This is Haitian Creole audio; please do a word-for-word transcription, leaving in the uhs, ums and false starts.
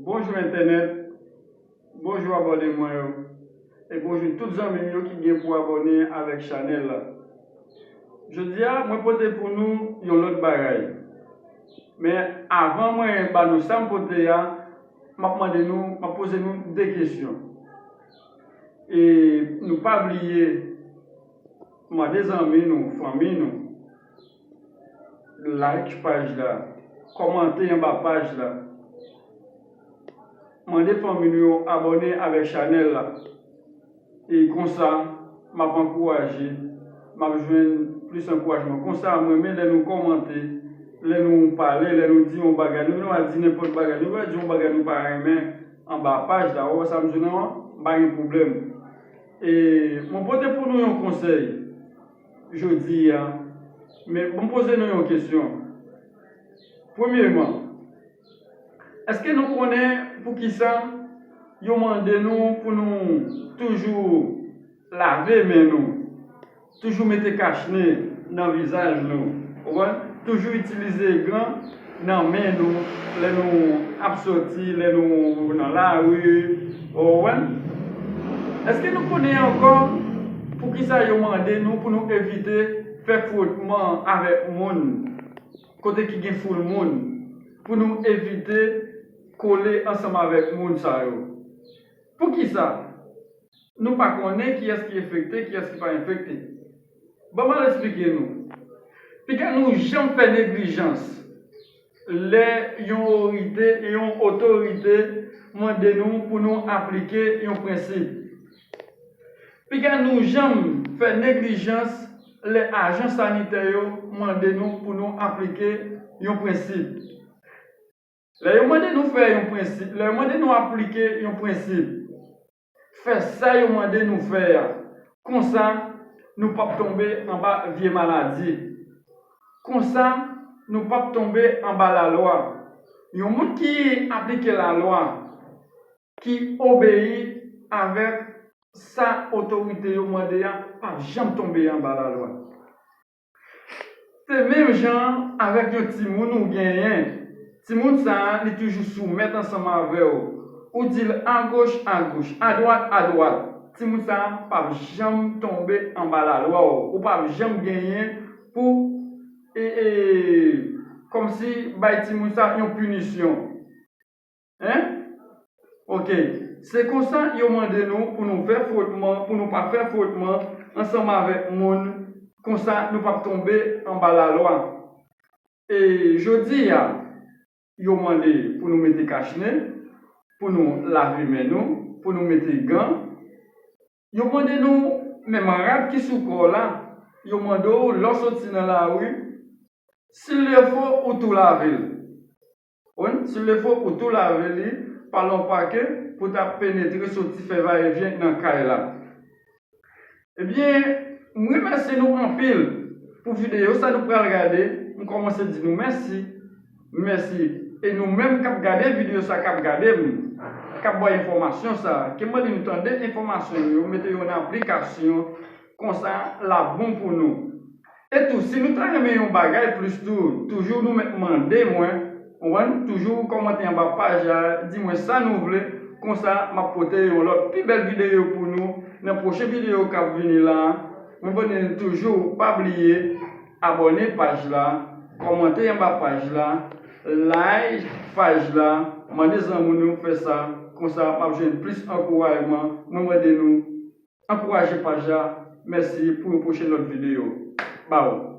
Bonjou entènèt, bonjou abòne mwen yo, e bonjou tout zanmi m yo ki gen pou abòne avèk chanèl la. Jodi a, mwen pote pou nou yon lòt bagay. Men avan mwen ba nou sa m pote a, m ap mande nou, m ap poze nou de kesyon. E nou pa bliye mande zanmi nou, fanmi nou, like paj la, kòmante anba paj la. Mande fanmi nou yo abòne avèk chanèl la. E konsa, m ap ankouraje, m ap jwenn plis ankourajman. Konsa, m renmen lè nou kòmante, lè nou pale, lè nou di yon bagay. Nou pa di nenpòt bagay. Nou pa di yon bagay nou pa renmen anba paj la. Ou wè sa m di w lan, m pa gen pwoblèm. E mwen pote pou nou yon konsèy jodi a. Men, bon, m poze nou yon kesyon. Premyeman, èske nou konnen poukisa yo mande nou pou nou toujou lave men nou, toujou mete kachnen nan vizaj nou, ou konprann? Toujou itilize gan nan men nou lè nou ap soti, lè nou nan lari, ou konprann? Èske nou konnen ankò poukisa yo mande nou pou nou evite fè frotman avèk moun, kote ki gen foul moun, pou nou evite kole ansanm avèk moun sa yo? Poukisa? Nou pa konnen kiyès ki enfekte, kiyès ki pa enfekte. Ban m al eksplike nou. Piga nou janm fè neglijans lè yon orite, yon otorite mande nou pou nou aplike yon prensip. Piga nou janm fè neglijans lè ajan sanitè yo mande nou pou nou aplike yon prensip. Lè yo mande nou fè yon prensip, lè yo mande nou aplike yon prensip, fè sa yo mande nou fè a. Konsa, nou p ap tonbe anba vye maladi. Konsa, nou p ap tonbe anba lalwa. Yon moun ki aplike lalwa, ki obeyi avèk sa otorite yo mande a, p ap janm tonbe anba lalwa. Se menm jan avèk yon timoun ou genyen. Timoun sa a, li toujou soumèt ansanm avè w. Ou di l agoch, agoch, adwat, adwat. Timoun sa a p ap janm tonbe anba lalwa w. Ou p ap janm genyen pou, e, e, kòmsi bay timoun sa yon pinisyon. Hein? Ok. Se konsa yo mande nou pou nou fè frotman, pou nou pa fè frotman ansanm avèk moun, konsa nou p ap tonbe anba lalwa. E jodi a, yo mande pou nou mete kachnen, pou nou lave men nou, pou nou mete gan. Yo mande nou, menm rad ki sou kò w la, yo mande w lè w soti nan lari, s'il le faut, ou tou lave l. Wi, s'il le faut, ou tou lave li, pa lan pake, pou ta penetre, soti fè vayevyen nan kay la. Ebyen, m remèsye nou anpil pou videyo sa nou pral gade. M kòmanse di nou mèsi. Mèsi. E nou menm k ap gade videyo sa, k ap gade m, k ap bay enfòmasyon sa, ke m mande nou tande enfòmasyon yo, mete yo nan aplikasyon, konsa l ap bon pou nou. E tou, si nou ta renmen yon bagay plis tou, toujou nou mèt mande mwen, ou konprann, toujou kòmante anba paj la, di mwen sa nou vle, konsa m ap pote yon lòt pi bèl videyo pou nou nan pwochen videyo k ap vini la. Mwen mande nou toujou, pa bliye abòne paj la, kòmante anba paj la, like paj la, mande zanmi nou fè sa, konsa m ap jwenn plis ankourajman. Mwen mande nou ankouraje paj la. Mèsi, pou yon pwochen lòt videyo. Baww.